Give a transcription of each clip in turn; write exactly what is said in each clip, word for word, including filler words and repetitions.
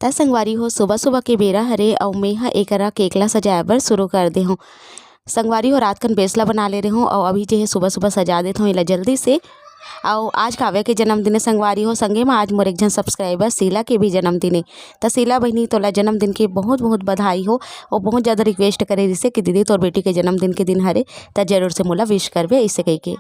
त संगवारी हो, सुबह सुबह के बेरा हरे अउ मेंहा एकरा केक ला सजाए बर शुरू कर दे हूँ। संगवारी हो, रात कन बेस ला बना ले रहे हूँ अउ अभी जे हे सुबह सुबह सजा देत हूँ एला जल्दी से। अउ आज काव्या के जन्मदिन हे संगवारी हो, संगे म आज मोर एक झन सब्सक्राइबर शीला के भी जन्मदिन हे। त शीला बहिनी, तोला जन्मदिन के बहुत बहुत बधाई हो। अउ बहुत ज़्यादा रिक्वेस्ट करे रिसे कि दीदी, तोर बेटी के जन्मदिन के दिन हरे, त जरूर से मोला विश करबे, इसे कहिके।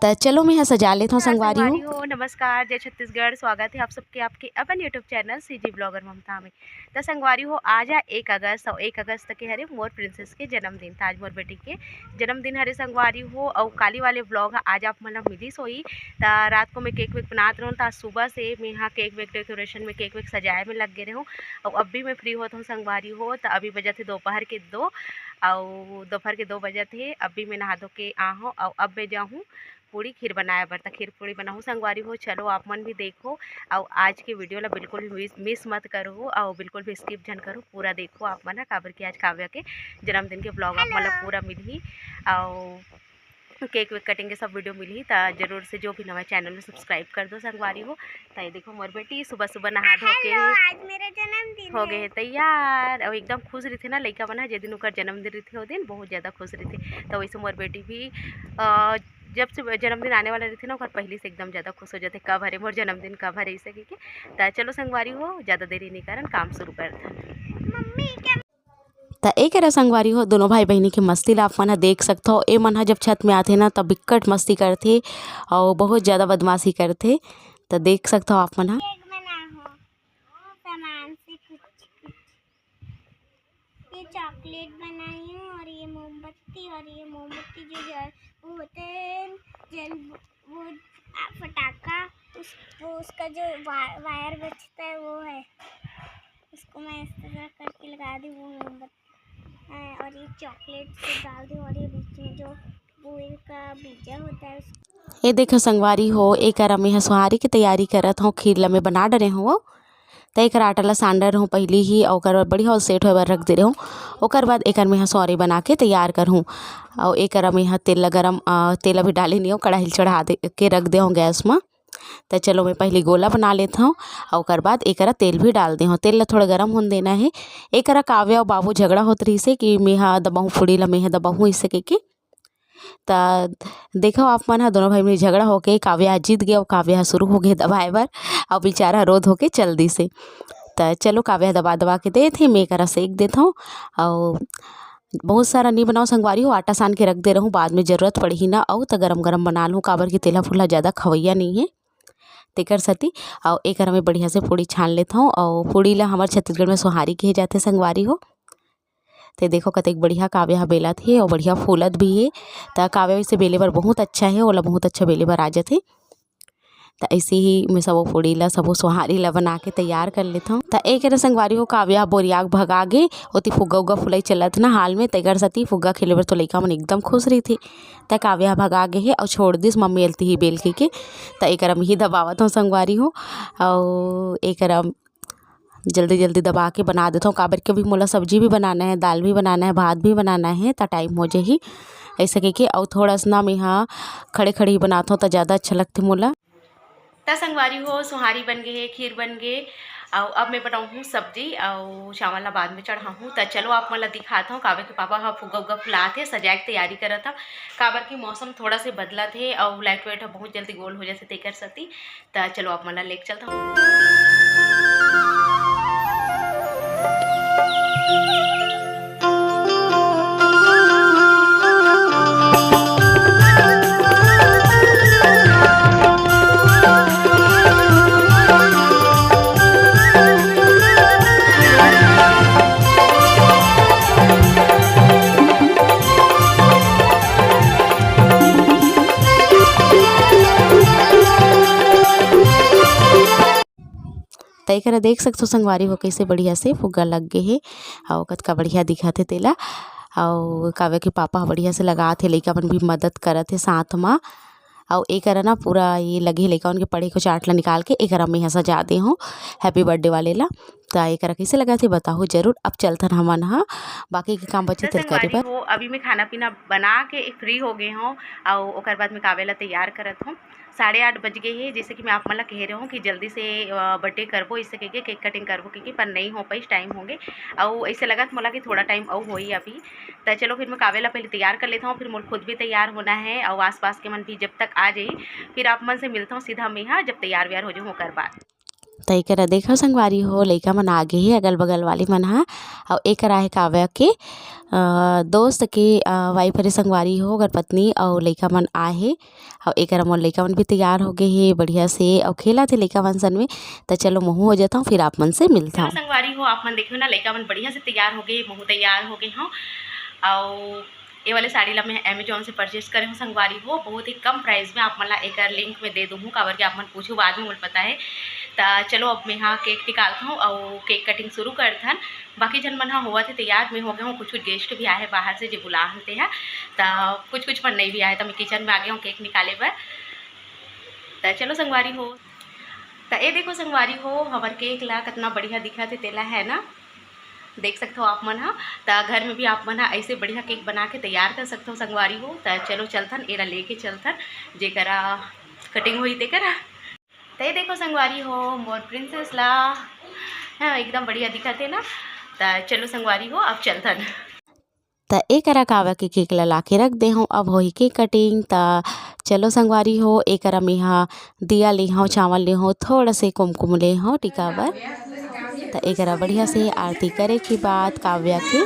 त चलो, मैं ह सजा लेत हूँ संगवारी हो। संगवारी हो, नमस्कार, जय छत्तीसगढ़। स्वागत है आप सबके आपके अपन YouTube चैनल सीजी ब्लॉगर ममता में। त संगवारी हो, आज है एक अगस्त, और एक अगस्त के हरे मोर प्रिंसेस के जन्मदिन। त आज मोर बेटी के जन्मदिन हरे संगवारी हो, और काली वाले ब्लॉग ह आज आप मन ला मिलिस होई। त रात को मैं केक वेक बनात रहूँ, त आज सुबह से मैं यहाँ केक वेक डेकोरेशन में, केक वेक सजाए में लग गए रहूँ। और अब भी मैं फ्री होत हूँ संगवारी हो, त अभी बजत है दोपहर के दो, और दोपहर के दो बजत है। अभी मैं नहा धो के आ हूँ, और अब मैं जाहूँ पूड़ी खीर बनाए बर। त खीर पूड़ी बनाहूँ संगवारी हो, चलो आप मन भी देखो, और आज के वीडियो ला बिल्कुल भी मिस, मिस मत करो, और बिल्कुल भी स्किप झन करो, पूरा देखो आप मन ह, काबर कि आज काव्या के जन्मदिन के ब्लॉग आप मन ला पूरा मिलही, और केक वेक कटिंग के सब वीडियो मिलही। त जरूर से जो भी नवा चैनल में सब्सक्राइब कर दो संगवारी हो। त ये देखो मोर बेटी सुबह सुबह नहा धो के हेलो, आज मेरा जन्मदिन हो गए है। है तैयार, और एकदम खुश रहिथे ना लइका मन ह, जे दिन ओकर जन्मदिन रहिथे ओ दिन बहुत ज़्यादा खुश रहिथे। त वैसे मोर बेटी भी अ, जब से जन्मदिन आने वाला रहिथे ना, ओकर पहले से एकदम ज़्यादा खुश हो जाथे, "कब हरे मोर जन्मदिन, कब हरे?" ऐसे कहिके। त चलो संगवारी हो, ज़्यादा देरी नहीं करन, काम शुरू करथन। त ए करा संगवारी हो, दोनों भाई बहिनी के मस्ती ला आप मन ह देख सकथव। ए मन ह जब छत में आथे ना, तब बिक्कट मस्ती करथे और बहुत ज़्यादा बदमाशी करथे। त देख सकथव आप मन ह। केक बनाहूँ, सामान से कुछ कुछ। ये चॉकलेट बनाई हूँ और ये मोमबत्ती, और ये मोमबत्ती जो जल, वो होते हैं, जल, वो, आ, फटाका, उस, वो उसका जो वा-, वायर बचता है, वो है, उसको मैं इस तरह करके लगा दी, वो मोमबत्ती है। और ये चॉकलेट से डाल दी, और ये बीच में जो बुए का बीजा होता है, उसको ये देखो संगवारी हो, ए करा मैं ह सोहारी के तैयारी करत हूँ। खीर ला मैं बना डरे हूँ, त एकर आटा ला सान डरे हूँ पहली ही, अउ ओकर बाद बढ़िया सेट होए बर रख दे रहे हूँ। ओकर बाद एकर मैं ह सोहारी बना के तैयार कर हूँ। अउ ए करा मैं ह तेल ला गरम, अ, तेल अभी डाले नहीं हूँ, कढ़ाई चढ़ा दे के रख दे हूँ गैस म। त चलो, मैं पहली गोला बना लेत हूँ, अउ ओकर बाद ए करा तेल भी डाल दे हूँ। तेल ला थोड़ा गरम होने देना है। ए करा काव्या अउ बाबू झगड़ा होत रहिसे कि मैं ह दबाहूँ पूड़ी ला, मैं ह दबाहूँ, इसे कहिके। त देखो आप मन ह, दोनों भाई में झगड़ा होके काव्या ह जीत गया, अउ काव्या ह शुरू हो गए दबाए बर, अउ बेचारा रोध होके चल दिसे। त चलो, काव्या ह दबा दबा के देत हे, मैं करा सेक देत हूँ। अउ बहुत सारा नहीं बनाओ संगवारी हो, आटा सान के रख दे रहूँ, बाद में जरूरत पड़ही ना, अउ त गरम गरम बना लूँ, काबर कि तेला फुल्ला ज़्यादा खवैया नहीं है, तेकर सेती। अउ एकर में बढ़िया से पूड़ी छान लेत हूँ, अउ पूड़ी ला हमर छत्तीसगढ़ में सोहारी कहे जाथे संगवारी हो। ते देखो, कतेक बढ़िया काव्या ह बेलत हे अउ बढ़िया फूलत भी हे। त काव्या वैसे बेले बर बहुत अच्छा हे, ओला बहुत अच्छा बेले बर आ जाथे। त ऐसे ही मैं सबो पूड़ी ला, सबो सोहारी ला बना के तैयार कर लेथव। त एक अरे संगवारी हो, काव्या ह बोरिया के भगा गे, ओती फुग्गा उग्गा फुलाई चलत ना हाल में, तेकर सेती फुग्गा खेले बर तो लइका मन एकदम खुश रहिथे। त काव्या ह भगा गे हे अउ छोड़ दिस मम्मी अलती ही बेल के, के। त एकरा में ही दबावत हव संगवारी हो, अउ एकरा जल्दी जल्दी दबा के बना देथव, काबर कि अभी मोला सब्जी भी बनाना है, दाल भी बनाना है, भात भी बनाना है, त टाइम हो जाही। ऐसे कहिके अउ थोड़ा सा ना मैं ह खड़े खड़े ही बनाथव, त ज़्यादा अच्छा लगथे मोला। त संगवारी हो, सोहारी बन गे हे, खीर बन गे, अउ अब मैं बनाऊँ हूँ सब्जी, अउ चावल ला बाद में चढ़ाहूँ। त चलो आप मन ला दिखात हव, काव्या के पापा ह फुग्गा उग्गा फुलात हे, सजाए के तैयारी करत हव, काबर कि मौसम थोड़ा से बदलत हे, अउ लाइट वाइट ह बहुत जल्दी गोल हो जाथे, तेकर सेती। त चलो आप मन ला लेके चलत हव। त एकरा देख सकथो संगवारी हो, कइसे बढ़िया से फुग्गा लग गे हे, अउ कतका बढ़िया दिखत हे तेला। अउ काव्या के पापा ह बढ़िया से लगात हे, लइका मन भी मदद करत हे साथ म। अउ एकरा ना पूरा ये लगे हे लइका मन के पढ़े के चार्ट ला निकाल के, एकरा में ह सजा दे हूँ हैप्पी बर्थडे वाले ला। त एकरा कइसे लगत हे बताहू जरूर। अब चलथन हमन ह बाकी के काम बचे त तेला करे संगवारी बर। हो, अभी मैं खाना पीना बना के फ्री हो गे हौं, अउ ओकर बाद मैं काव्या ला तैयार करत हौं। साढ़े आठ बज गे हे, जैसे कि मैं आप मन ला कहे रहे हौं कि जल्दी से, अ, बर्थडे करबो, इससे कहिके केक कटिंग करबो, क्योंकि पर नहीं हो पाइस, टाइम हो गे। अउ ऐसे लगत मोला कि थोड़ा टाइम अउ होई अभी। त चलो फिर मैं काव्या ला पहले तैयार कर लेत हौं, फिर मोर खुद भी तैयार होना है, अउ आसपास के मन भी जब तक आ जाई, फिर आप मन से मिलत हौं सीधा मैं हा, जब तैयार व्यार हो जाऊँ ओकर बाद। त एकरा देखव संगवारी हो, लइका मन आ गे हे, अगल बगल वाली मन हा। अउ एकरा हे काव्या के, अ, दोस्त के, अ, वाइफ हरे संगवारी हो, ओकर पत्नी अउ लइका मन आए हे। अउ एकरा मोर लइका मन भी तैयार हो गे हे बढ़िया से, अउ खेलत हे लइका मन सन में। त चलो महू हो जात हौं, फिर आप मन से मिलत हौं। संगवारी हो, आप मन देखियो ना, लइका मन बढ़िया से तैयार हो गे, महू तैयार हो गे हौं। अउ ये वाले साड़ी ला मैं Amazon से परचेज करे हौं संगवारी हो, बहुत ही कम प्राइस में। आप मन ला एकर लिंक में दे दूहूँ, काबर कि आप मन पूछू बाद में मोला पता है। त चलो अब मैं हा केक निकालत हौं अउ केक कटिंग शुरू करथन। बाकी झन मन हा होवत हे तैयार, मैं हो गे हौं, कुछ कुछ गेस्ट भी आए हे बाहर से जे बुलाहन ते हा, त कुछ कुछ मन नहीं भी आए, त मैं किचन में आ गे हौं केक निकाले बर। त चलो संगवारी हो, त ए देखो संगवारी हो, हमर केक ला कतना बढ़िया दिखत हे तेला, है ना, देख सकत हो आप मन हा। त घर में भी आप मन हा ऐसे बढ़िया केक बना के तैयार कर सकत हो संगवारी हो। त चलो चलथन, एला लेके चलथन, जेकरा कटिंग होई तेकरा। त ए देखो संगवारी हो, मोर प्रिंसेस ला, हाँ, एकदम बढ़िया दिखत हे ना। त चलो संगवारी हो, अब चलथन। त एकरा काव्या के केक ला लाके रख दे हौं, अब होही केक कटिंग। त चलो संगवारी हो, एकरा में हा दिया ले हौं, चावल ले हौं, थोड़ा से कुमकुम ले हौं टीका बर। त एकरा बढ़िया से आरती करे के बाद काव्या के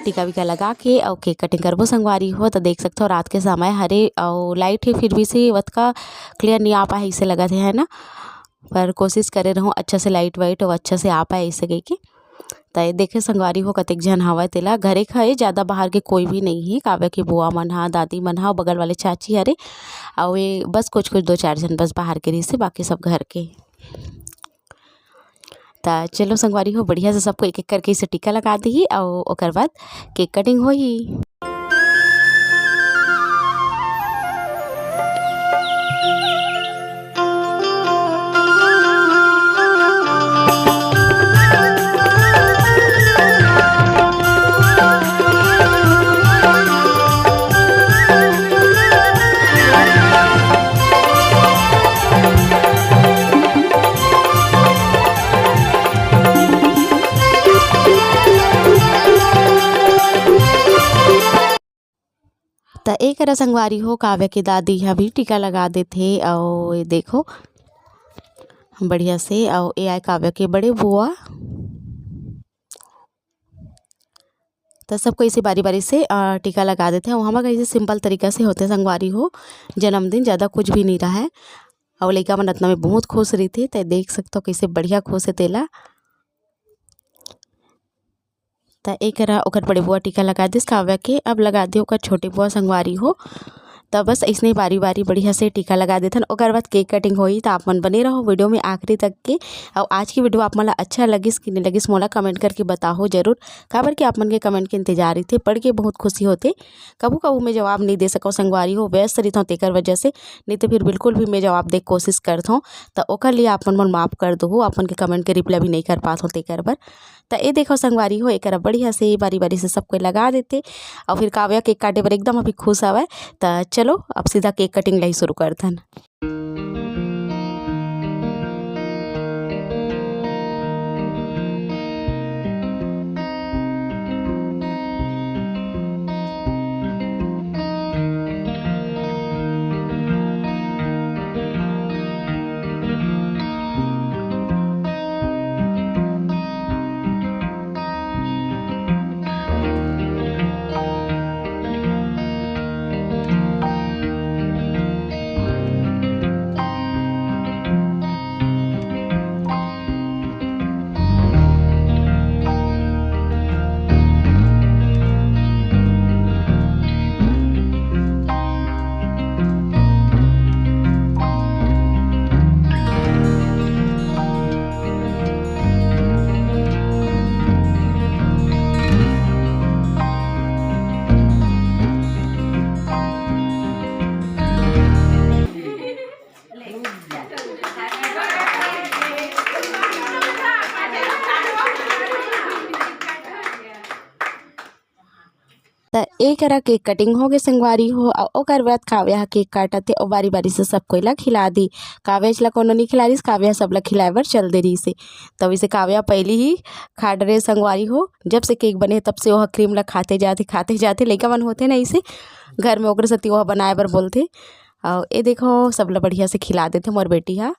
टीका वीका लगा के अउ केक कटिंग करबो संगवारी हो। त देख सकत हो रात के समय हरे अउ लाइट हे, फिर भी से ओतका क्लियर नहीं आ पाए, ऐसे लगत हे, है ना। पर कोशिश करे रहूँ अच्छा से लाइट वाइट अउ अच्छा से आ पाए ऐसे कहिके। त ये देखे संगवारी हो कतेक झन हवय तेला, घरे खाए ज़्यादा बाहर के कोई भी नहीं हे। काव्या के बुआ मन हा, दादी मन हा, बगल वाले चाची हरे, अउ ये बस कुछ कुछ दो चार झन बस बाहर के रहिसे, बाकी सब घर के। त चलो संगवारी हो, बढ़िया से सबको एक एक करके इसे टीका लगा दिही अउ ओकर बाद केक कटिंग होही। त एकरा संगवारी हो, काव्या के दादी ह भी टीका लगा देथे। अउ ये देखो बढ़िया से, अउ ये आय काव्या के बड़े बुआ। त सबको इसे बारी बारी से, अ, टीका लगा देथे। अउ हमर घर इसे सिंपल तरीका से होथे संगवारी हो जन्मदिन, ज़्यादा कुछ भी नहीं रहय। अउ लइका मन अतना में बहुत खुश रहिथे, त देख सकथो कइसे बढ़िया खुश हे तेला। त एकरा ओकर बड़े बुआ टीका लगा दिस काव्या के, अब लगा दे ओकर छोटे बुआ संगवारी हो। त बस अइसने बारी-बारी बढ़िया से टीका लगा देथन, ओकर बाद केक कटिंग होही। त आप मन बने रहो वीडियो में आखिरी तक के। अउ आज की वीडियो आप मन ला अच्छा लगिस कि नहीं लगिस, मोला कमेंट करके बताहो जरूर, काबर कि आप मन के कमेंट के इंतजार रहिथे, पढ़ के बहुत खुशी होथे। कभू-कभू मैं जवाब नहीं दे सकव संगवारी हो, व्यस्त रहिथव तेकर वजह से, नहीं तो फिर बिल्कुल भी मैं जवाब दे के कोशिश करथव। त ओकर लिए आप मन मोला माफ कर दो, आप मन के कमेंट के रिप्लाई भी नहीं कर पाथव तेकर बर। त ए देखो संगवारी हो, एकरा बढ़िया से बारी-बारी से सब कोई लगा देथे। अउ फिर काव्या केक काटे बर एकदम अभी खुश हवय। त चलो अब सीधा केक कटिंग ला ही शुरू करथन। त ए करा केक कटिंग होगे संगवारी हो, अउ ओकर बाद काव्या ह केक काटत हे अउ बारी-बारी से सब कोई ला खिला दी। काव्या ला कोनो नइ खिला रिहिस, काव्या ह सबला खिलाए बर चल दे रिहिस हे। तब इसे काव्या पहिली ही खा डरे संगवारी हो, जब से केक बने हे तब से ओह क्रीम ला खाते जाथे, खाते जाथे। लइका मन होथे ना इसे घर में, ओकरे सेती ओह बनाए बर बोलथे। अउ ए देखो, सबला बढ़िया से खिला देथे मोर बेटी ह।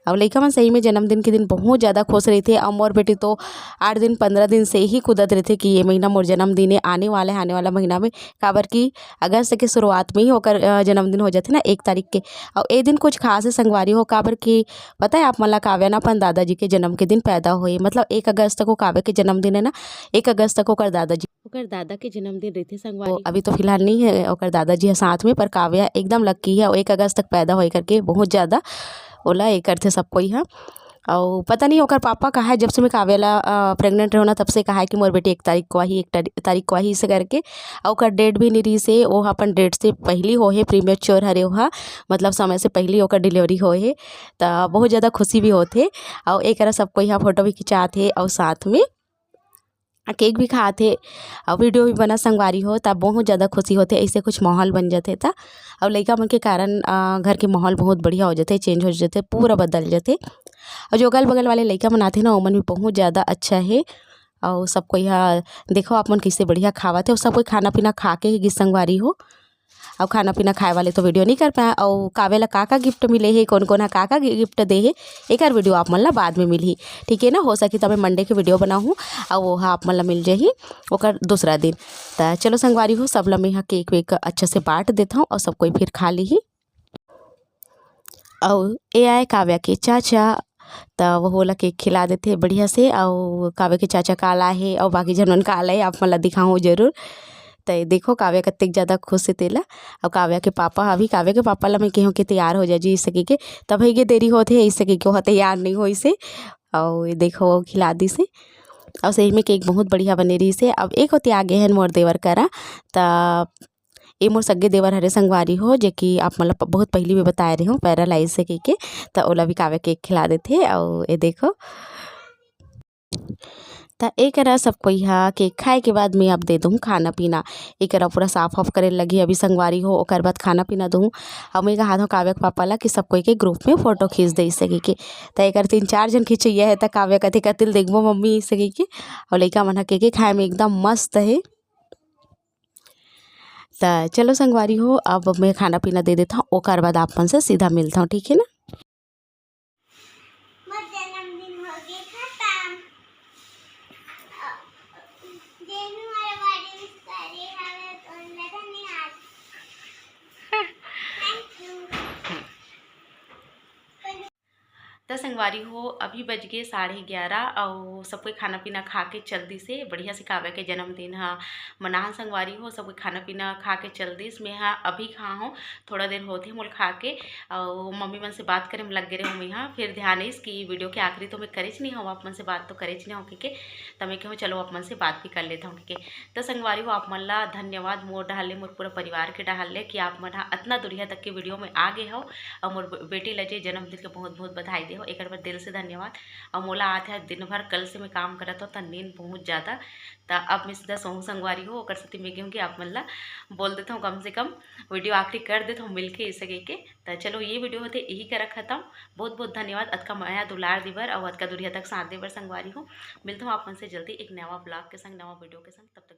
अउ लइका मन सही में जन्मदिन के दिन बहुत ज़्यादा खुश रहिथे। अउ मोर बेटी तो आठ दिन, पंद्रह दिन से ही कूदत रहिथे कि ये महीना मोर जन्मदिन हे, आने वाला है, आने वाला महीना में। काबर कि अगस्त के शुरुआत में ही ओकर, अ, जन्मदिन हो जाथे ना, एक तारीख के। अउ ए दिन कुछ खास है संगवारी हो, काबर कि पता है आप मन ला, काव्या ना अपन दादाजी के जन्म के दिन पैदा होए, मतलब एक अगस्त को काव्या के जन्मदिन है ना, एक अगस्त को ओकर दादाजी, ओकर दादा के जन्मदिन रहिथे संगवारी। अभी तो फिलहाल नहीं है ओकर दादाजी ह साथ में, पर काव्या एकदम लक्की है, अउ एक अगस्त तक पैदा होए करके बहुत ज़्यादा ओला ए करथे सब कोई ह। अउ पता नहीं ओकर पापा कहा है, जब से मैं काव्या ला, अ, प्रेग्नेंट रहूँ ना, तब से कहा है कि मोर बेटी एक तारीख को आही, एक तारी-, तारीख को आही, इसे करके। अउ ओकर डेट भी नहीं रहिस हे, वो अपन डेट से पहली होए हे, प्रीमेच्योर हरे ओहा, मतलब समय से पहली ओकर डिलीवरी होए हे। त बहुत ज़्यादा खुशी भी होथे। अउ एकरा सब कोई ह फोटो भी खिंचात हे अउ साथ में केक भी खात हे अउ वीडियो भी बना संगवारी हो, त बहुत ज़्यादा खुशी होथे। ऐसे कुछ माहौल बन जाथे त, अउ लइका मन के कारण, अ, घर के माहौल बहुत बढ़िया हो जाथे, चेंज हो जाथे, पूरा बदल जाथे। अउ जो अगल बगल वाले लइका मन आथे ना, ओमन भी बहुत ज़्यादा अच्छा हे। अउ सब कोई ह, देखो आप मन कैसे बढ़िया खावत हे, अउ सब कोई खाना पीना खा के ही गिस संगवारी हो। अउ खाना पीना खाए वाले तो वीडियो नहीं कर पाए। अउ काव्या ला का का गिफ्ट मिले हे, कौन कौन ह का का गिफ्ट दे हे, एकर वीडियो आप मन ला बाद में मिलही, ठीक है ना। हो सके तो मैं मंडे के वीडियो बनाहूँ, अउ वो ह आप मन ला मिल जाही ओकर दूसरा दिन। त चलो संगवारी हो, सब ला मैं ह केक वेक अच्छा से बांट देत हूँ, अउ सब कोई फिर खा लीही। अउ ए आए काव्या के चाचा, त वो ओला केक खिला देथे बढ़िया से। अउ काव्या के चाचा का लाए हे अउ बाकी झन मन का लाए हे, आप मन ला दिखाहूँ जरूर। त ये देखो काव्या कतेक ज़्यादा खुश हे तेला। अउ काव्या के पापा, अभी काव्या के पापा ला मैं केहूँ के तैयार हो जा जी, इसे कहिके, तब हे के देरी होत हे, इसे कहिके ओह तैयार नहीं होइस हे। अउ ये देखो वो खिला दिस हे। अउ सही में केक बहुत बढ़िया बने रहिस हे। अब एक होती आ गए हैं मोर देवर करा, त ए मोर सग्गे देवर हरे संगवारी हो, जे कि आप मन ला प-, बहुत पहिली भी बताए रहे हूँ, पैरालाइज हे कहिके, त ओला भी काव्या केक खिला देथे। अउ ए देखो, त एकरा सब कोई ह केक खाए के बाद में अब दे दूँ खाना पीना। एकरा पूरा साफ वाफ करे लगी अभी संगवारी हो, ओकर बाद खाना पीना दूँ। अउ मैं कहा था काव्या के पापा ला कि सब कोई के ग्रुप में फोटो खींच दे इसे कहिके। त एकर तीन चार झन खिंचैया हे, त काव्या कथे, "कतिल देखबो मम्मी?" इसे कहिके। अउ लइका मन ह केक खाए में एकदम मस्त हे। त चलो संगवारी हो, अब मैं खाना पीना दे देत हूँ, ओकर बाद आप मन से सीधा मिलत हूँ, ठीक है ना? मोर जन्मदिन हो गे खतम। जेन मोर बर्थडे विश करे हवे, ओला धन्यवाद। Thank you। त संगवारी हो, अभी बज गे साढ़े ग्यारह, अउ सब कोई खाना पीना खा के चल दिस हे। बढ़िया से काव्या के जन्मदिन ह मनाहन संगवारी हो, सब कोई खाना पीना खा के चल दिस। मैं ह अभी खा हूँ, थोड़ा देर होत हे मोल खा के, अउ मम्मी मन से बात करे में लग गे रहे हूँ मैं ह। फिर ध्यान आइस कि वीडियो के आखिरी तो मैं करेच नहीं हूँ, आप मन से बात तो करेच नहीं हूँ कहिके, त मैं कहूँ चलो आप मन से बात भी कर लेता हूँ कहिके। त संगवारी हो, आप मन ला धन्यवाद मोर डहार ले, मोर पूरा परिवार के डहार ले कि आप मन ह अतना दुरिहा तक के वीडियो में आ गे हो, अउ मोर बे-, बेटी ला जे जन्मदिन के बहुत बहुत बधाई दे हो, एकर बर दिल से धन्यवाद। अउ मोला आथे आज दिन भर, कल से मैं काम करत हो, त नींद बहुत ज़्यादा, त अब मैं सीधा सोहूँ संगवारी हो, ओकर सेती मैं कहूँ कि आप मन ला बोल देत हूँ, कम से कम वीडियो आखिरी कर देत हूँ मिलके इसे कहिके। त चलो ये वीडियो होथे यही करा खत्म। बहुत बहुत धन्यवाद अतका मया दुलार दे बर अउ अतका दुरिहा तक साथ दे बर संगवारी हो। मिलत हूँ आप मन से जल्दी एक नवा ब्लॉग के संग, नवा वीडियो के संग। तब तक